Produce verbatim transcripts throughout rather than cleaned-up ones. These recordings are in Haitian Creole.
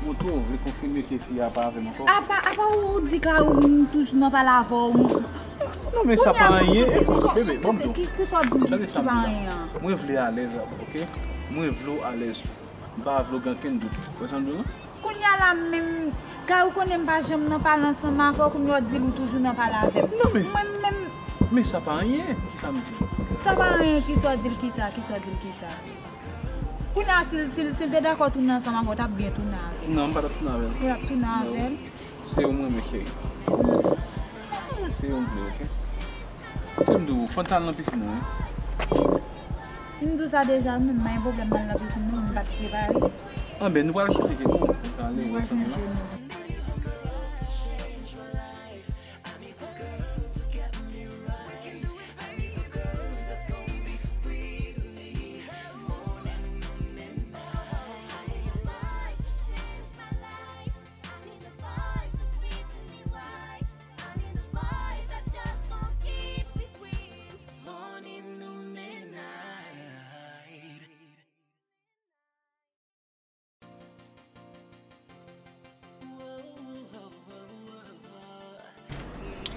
Ou tou vle konfime ke fi a pa avè m ankò? Apa, apa ou di ka ou m toujou nan pale avè w? Non, men sa pa anyen. Bebe, ban m di w. Ki, ki sa w di m ki pa anyen an? Mwen vle alèz avè w, oke? Mwen vle w alèz. M pa vle w gen okenn dout. Ou wè sa m di w lan? Kounye a la menm, ka ou konnen m pa janm nan pale ansanm avè w, kounye a w di l ou toujou nan pale avè m. Non, men, mwen menm. Men sa pa anyen, ki sa m di? Sa pa anyen, ki sa w di l, ki sa, ki sa w di l, ki sa? Kounye a, si l, si l, si l te dakò tounen ansanm avè w, w t ap byen tounen avè l. Non, m pa t ap tounen avè l. Ou t ap tounen avè l? Se ou m renmen, cheri. Se ou m vle, oke? Kite m di w, fò n t al nan pisin nan, wi. M di w sa deja, m pa gen pwoblèm m al nan pisin nan, m pa t prepare. Anben, nou pral chanje nou, nou pral ale ansanm la.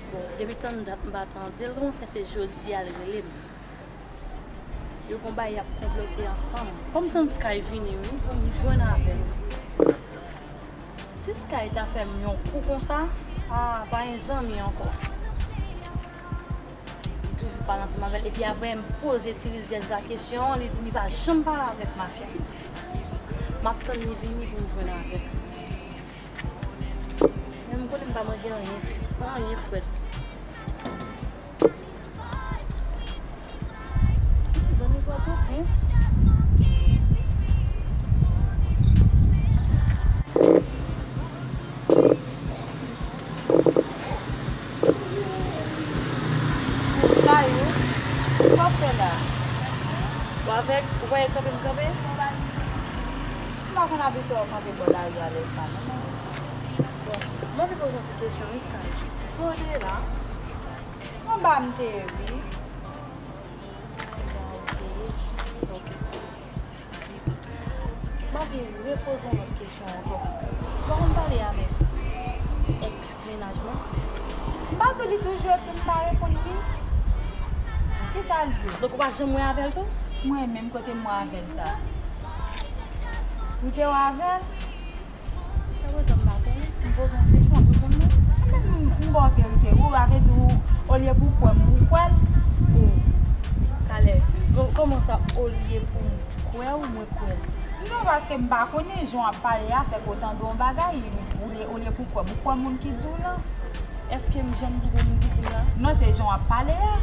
Bon, depi tann dat m pa tande l, kòman fè se jodi a l rele m? Yo gon bagay y ap konplote ansanm. Fò m tann Sky vini, wi, pou m jwenn avè l. Si Sky ta fè m yon kou konsa, a, pa gen zanmi ankò. Li toujou pale ansanm avè l. Epi apre, m poze ti rizyèz la kesyon, li di li pa janm pale avèk mafya. M ap tann li vini pou m jwenn avè l. Men m konnen m pa manje anyen, anyen frèt. Zanmi Pòtoprens. Kayou, sa w fè la? Ou avèk, ou pa wè kanpe m kanpe? M pa konn abitye wè w kanpe bò lari a lè sa, non. Bon, mwen vin poze yon ti kesyon, wi, Sky. Kote la? Anba m te ye, wi. Anba ou te ye? Ok. M anvi repoze yon lòt kesyon ankò. Ou pa konn pale avèk èks mennaj mwen? M pa di w li toujou epi m pa reponn li? Kisa l di w? Donk ou pa janm wè avè l tou? Mwen menm kote m wè avè l sa? M te wè avè l? Jiska prezan m pa konnen. M poze yon kesyon, ou reponn mwen. Mwen menm, m ba w verite. Ou, sa vle di ou, olye pou w kwè m, ou kwè l? O, talè. Bon, kòman sa, olye pou m kwè w, mwen kwè l? Non, paske m pa konnen jan w ap pale a, sèke w tande yon bagay, olye, olye pou w kwè m, ou kwè moun ki di w lan? Èske m janm di w moun ki di m lan? Non, se jan w ap pale a.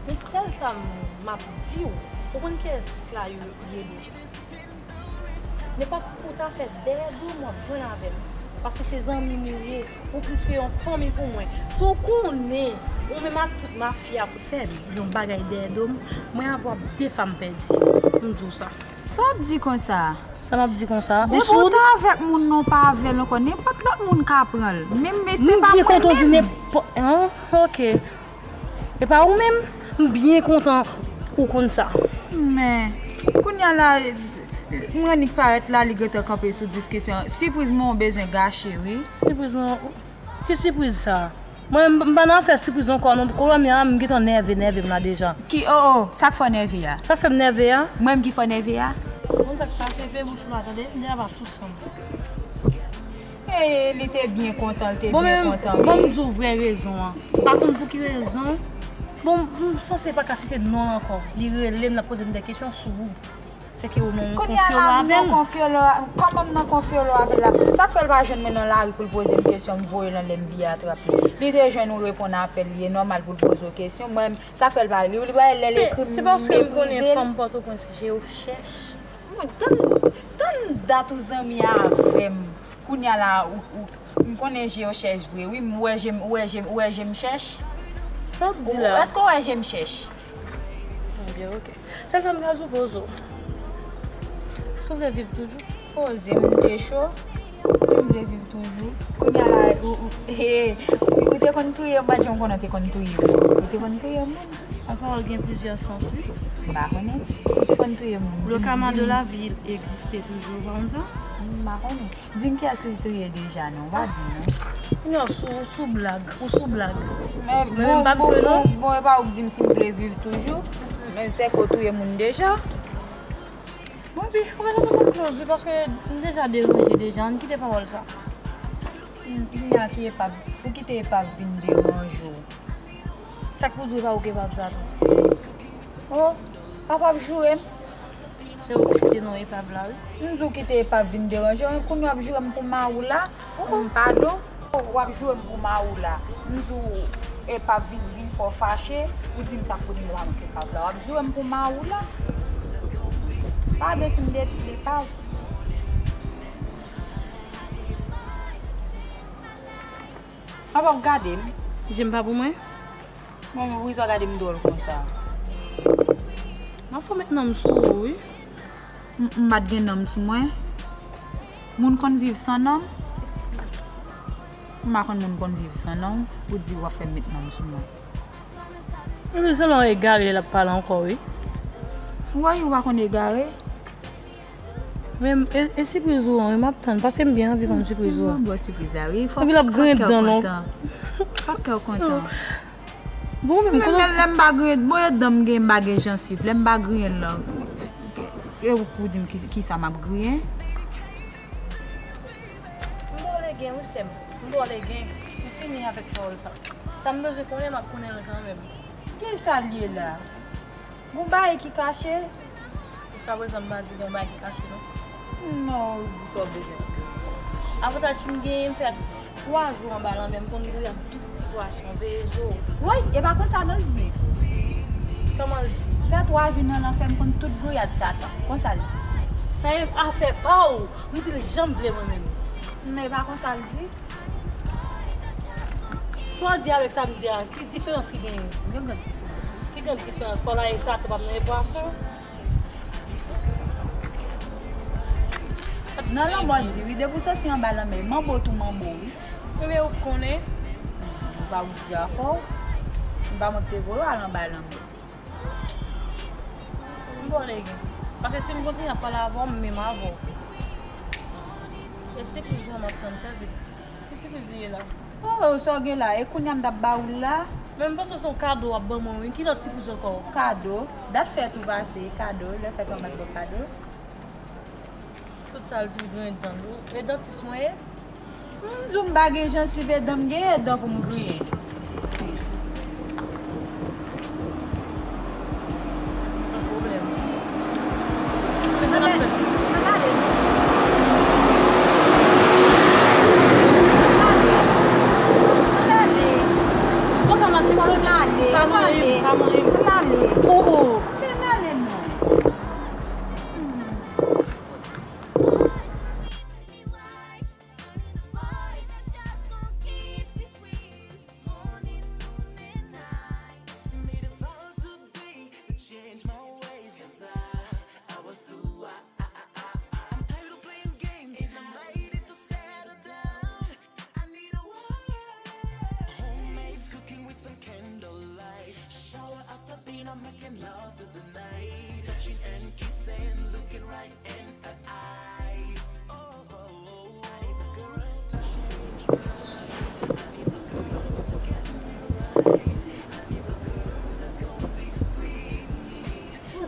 Men sèl sa m, m ap di w, ou konn kiyès Kayou ye deja? Nenpòt kou w ta fè dèyè do m, w ap jwenn avè m. Paske se zanmi m ou ye, ou plis ke yon fanmi pou mwen. Si w konnen, ou menm ak tout mafya pou fè yon bagay dèyè do m, mwen avè w ap de fwa m pèdi. M di w sa. Sa w ap di konsa? Sa m ap di konsa? Depi w ta avèk moun nan, w pa avè l ankò, nenpòt lòt moun ka pran l. Menm, men se pa mwen menm. M byen kontan w di nenpòt, an, ok. E pa ou menm? M byen kontan ou konn sa. Men, kounye a la, m annik parèt la, li gentan kanpe sou diskisyon. Sipriz mwen w bezwen gache, wi. Sipriz mwen, ki sipriz sa? Mwen, m, m pa nan afè sipriz ankò, non. Kolonn an, m gentan nève, nève m la deja. Ki, o, o, sa k fè w nève a? Sa k fè m nève a? Mwen menm ki fè w nève a? Ou konn sa k pase, pe bouch mwen, tande? M deja pa sou san m. E, li te byen kontan, li te byen kontan, wi. Bon, men, ban m di w vrè rezon an. M pa konn pou ki rezon. Bon, m sanse pa ka site non l ankò. Li rele m, l ap poze m de kesyon sou ou. Sèke ou menm ou konfye w avè l. Kounye a la, m nan konfye l, kòman m nan konfye l avè l la? Sa k fè l pa jwenn mwen nan lari pou l poze m kesyon, m voye l anlè m, biyè a trape. Li te jwenn ou reponn apèl, li e nòmal pou l poze w kesyon. Mwen, sa k fè l pa, li, li pa lè l ekri m, m meprize l. Se paske m konnen fanm Pòtoprens je yo chèch. Tann, tann dat ou zanmi avè m. Kounye a la, ou, ou, m konnen je yo chèch vre, wi, m wè je m, ou wè je m, ou wè je m chèch? Sa w ap di la? Èske w wè je m chèch? Bon, byen, ok. Sèl sa m ka di w, poze w. Si w vle viv toujou. Poze m, m te cho. Si m vle viv toujou. Kounye a la, ou, ou, he, ou, ou te konn touye m, m pa t janm konnen w te konn touye m. Ou te konn touye moun. An pawòl gen plizyè sans, wi. M pa konnen. Ou te konn touye moun. Le karma de la vie egziste toujou, ou pa konn sa? M pa konnen. Di m kiyès ou touye deja non, ou pa di m non. Non, sou, sou blag, ou sou blag. Men bon, bon, bon, bon, e pa ou k di m si m vle viv toujou. Men se ke w touye moun deja. Bon, pi, konvèsasyon sa close, wi, paske m deja deranje deja. Ann kite pawòl sa. Hmm, kounye a ki epav, ou kite epav vin deranje w. Sa k pou di w pa ou k epav sa tou? Oh, papa ap joure m. Se ou ki kite non epav la, wi. M di w kite epav vin deranje w, kounye w ap joure m pou mari w la. Oh, oh, padon. W ap joure m pou mari w la. M di w epav vin, vin fè w fache, ou di m sa k pou di m pa manke epav la. W ap joure m pou mari w la. Padon si m detwi epav. Papa ap gade m. Je m pa pou mwen? Bon, men poukisa w gade m dwòl konsa? M ap fè w met nanm sou ou, wi. M, m pa t gen nanm sou mwen. Moun konn viv san nanm? M pa konn moun konn viv san nanm, ou di w ap fè m met nanm sou mwen. Mwen se selman egare l ap pale ankò, wi. Woy, ou pa konn egare? Men, e, e sipriz ou an, wi, m ap tann, paske m byen anvi konn sipriz ou an. M ba w sipriz la, wi. Epi l ap griyen dan, non. Fòk kè w kontan. Bon, men m konnen lè m pa griyen, bon, e dan m gen, m pa gen jansiv. Lè m pa griyen l lan, e ou pou di m ki, kisa m ap griyen? M ba w legen, wi, sè m. M ba w legen. M fini avèk pawòl sa. Sa m bezwen konnen, m ap konnen l kanmenm. Kisa l ye la? Gon bagay ki kache? Jiskaprezan m pa di gen bagay ki kache non. Non, ou di sa w bezwen. Avantaj ki m genyen, m fè twa jou anba lanmè, m konn gouye ak tout ti pwason, veye zo. Woy, e pa konsa non l di. Kòman l di? Fè twa jou nan lanfè, m konn tout gouyad Satan. Konsa l di. Sa e afè pa w. M di l jan m vle mwen menm. Men e pa konsa l di. Sa w di avèk sa m di a, ki diferans ki genyen? Gen grann diferans, wi. Ki grann diferans? Fò la e sa te p ap nan pwason. Nan lanmè w di, wi, depi w soti anba lanmè, manbo tou manbo, wi. Ebyen, ou konnen. Ou pa ou di afè w. M pa mwen te voye w al anba lanmè. M ba w legen. Paske si m kontinye ap pale avè w, m menm avè w. E sipriz lan m ap tann, fè vit. Ki sipriz li ye la? Oh, sa w gen la? E kounye a m t ap ba ou l la? Men m panse se yon kado w ap ban mwen, wi. Ki lòt sipriz ankò? Kado? Dat fèt ou pase, kado. Lè fèt ou an pa t ba w kado. Tout sa l di griyen dan l wi. E dantis mwen ye? M di w m pa gen jansiv, e dan m gen, e dan pou m griyen. San pwoblèm. Men sa n ap fè. Ann ale. Ann ale. Ann ale. Ou pa ka mache, pa ale. Ann ale. Ann ale. Oh, oh. Ann ale non.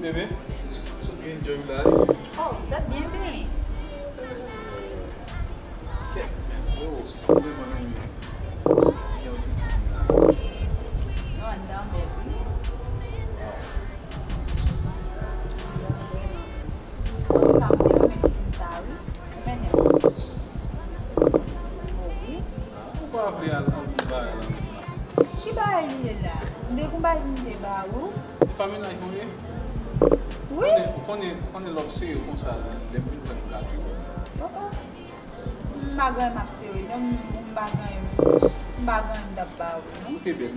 Bebe, sot enjoy la. Oh, sot byen benyen. Kèt, men, oh, mwen, mwen, mwen. Non, anndan bèl, wi. Antouka, mwen te renmen pikin sa, wi. Ou mennen l. Oh, wi. Ou pa vle al anvi bagay la. Ki bagay li ye la? M te gon bagay m te ba ou. Se pa mennaj mwen ye? Wi. Ou konnen, ou konnen, ou konnen lè w serye konsa, lè m vin pran m ka tou. Oh, oh. M pa gen anyen m ap sere non, m pa gen anyen, m pa gen anyen m t ap ba ou non. Ou te bèl.